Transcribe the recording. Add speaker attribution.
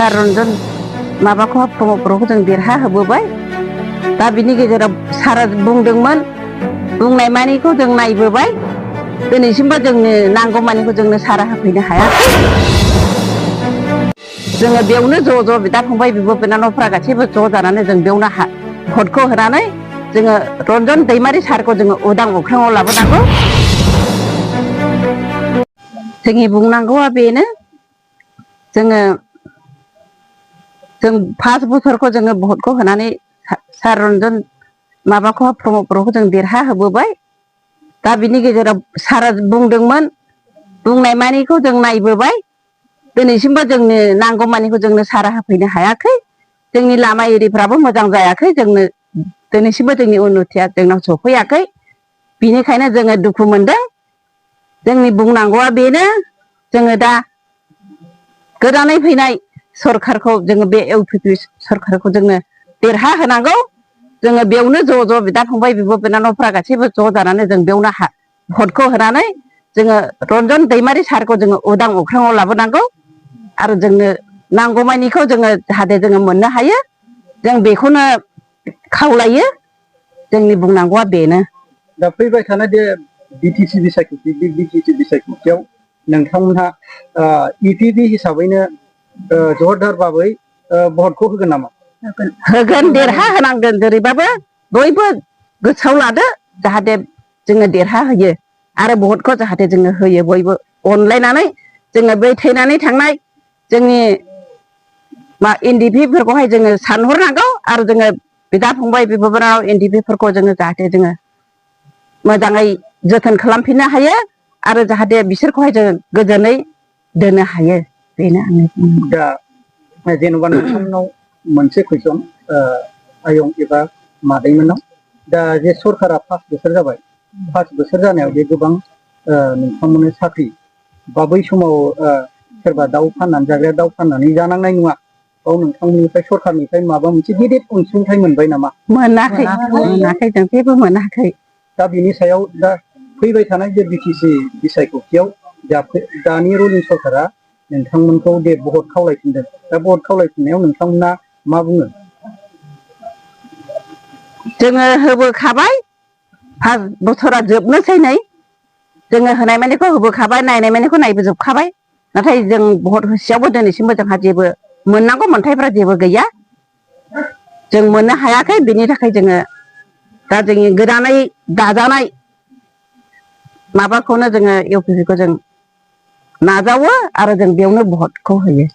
Speaker 1: सार रन्जन माबाखौ प्रमदखौ जों देरहा होबोबाय दा बिनि गेजेराव सारा बुंदोंमोन बुंनाय मानिखौ जों नायबोबाय दिनैसिमबो जोंनो नांगौ मानिखौ जोंनो सारा होफैनो हायाखै जोङो बेयावनो ज' बिदा फंबाय बिब' बिनानावफ्रा गासैबो ज' जानानै जों बेयावनो भटखौ होनानै जोङो रन्जन दैमारि सारखौ जोङो उदां अख्राङाव लाबोनांगौ जोंनि बुंनांगौआ बेनो जों फार्स्ट बोसोरखौ जोङो भटखौ होनानै सार रन्जन माबाखौ प्रमदखौ जों देरहा होबोबाय दा बिनि गेजेराव सारा बुंदोंमोन बुंनाय मानिखौ जों नायबोबाय दिनैसिमबो जोंनो नांगौ मानिखौ जोंनो सारा होफैनो हायाखै जोंनि लामा एरिफ्राबो मोजां जायाखै जोंनो दिनैसिमबो जोंनि उन्नतिया जोंनाव सफैयाखै बिनिखायनो जोङो दुखु मोनदों जोंनि बुंनांगौआ बेनो जोङो दा गोदानै फैनाय सरखारखौ जोङो बे इउपिपि सरखारखौ जोङो देरहा होनांगौ जोङो बेयावनो ज' बिदा फंबाय बिब' बिनानावफ्रा गासैबो ज' जानानै जों बेयावनो भटखौ होनानै जोङो रन्जन दैमारि सारखौ जोङो उदां अख्राङाव लाबोनांगौ आरो जोंनो नांगौमानिखौ जोङो जाहाथे जोङो मोननो हायो जों बेखौनो खावलायो जोंनि बुंनांगौआ बेनो
Speaker 2: दा फैबाय थानाय बे बिटिसि बिसायख'थि बे बिटिसि बिसायख'थियाव नोंथांमोनहा इउपिपि हिसाबैनो जरदार भाबै भटखौ होगोन नामा?
Speaker 1: होगोन देरहा होनांगोन जेरैबाबो बयबो गोसोआव लादो जाहाथे जोङो देरहा होयो आरो भटखौ जाहाथे जोङो होयो बयबो अनलायनानै जोङो बै थैनानै थांनाय जोंनि एनडिपिफोरखौहाय जोङो सानहरनांगौ आरो जोङो बिदा फंबाय बिब' बिनानाव एनडिपिफोरखौ जोङो जाहाथे जोङो मोजाङै जोथोन खालामफिननो हायो आरो जाहाथे बिसोरखौहाय जोङो गोजोनै दोननो हायो बेनो आंनि
Speaker 2: दा जेनेबा नोंथांमोनाव मोनसे कुइसन आयं एबा मादैमोननाव दा जे सरकारा 5 बोसोर जाबाय 5 बोसोर जानायाव बे गोबां नोंथांमोननो साख्रि बा बै समाव सोरबा दाउ फाननानै जाग्राया दाउ फाननानै जानांनाय नङा औ नोंथांमोननिफ्राय सरखारनिफ्राय माबा मोनसे गिदिर अनसुंथाइ मोनबाय नामा?
Speaker 1: मोनाखै जों जेबो मोनाखै
Speaker 2: दा बिनि सायाव दा फैबाय थानाय जे बिटिसि बिसायख'थियाव दानि रुलिं सरकारा नोंथांमोनखौ दे भट खावलायफिनदों दा भट खावलायफिननायाव नोंथांमोना मा बुङो?
Speaker 1: जोङो होबोखाबाय 5 बोसोरा जोबनोसै नै जोङो होनाय मानिखौ होबोखाबाय नायनाय मानिखौ नायबोजोबखाबाय नाथाय जों भट होसेयावबो दिनैसिमबो जोंहा जेबो मोननांगौ मोनथायफ्रा जेबो गैया जों मोननो हायाखै बिनि थाखाय जोङो दा जोंनि गोदानै दाजानाय माबाखौनो जोङो इउपिपिखौ जों नाजावो आरो जों बेयावनो भटखौ होयो।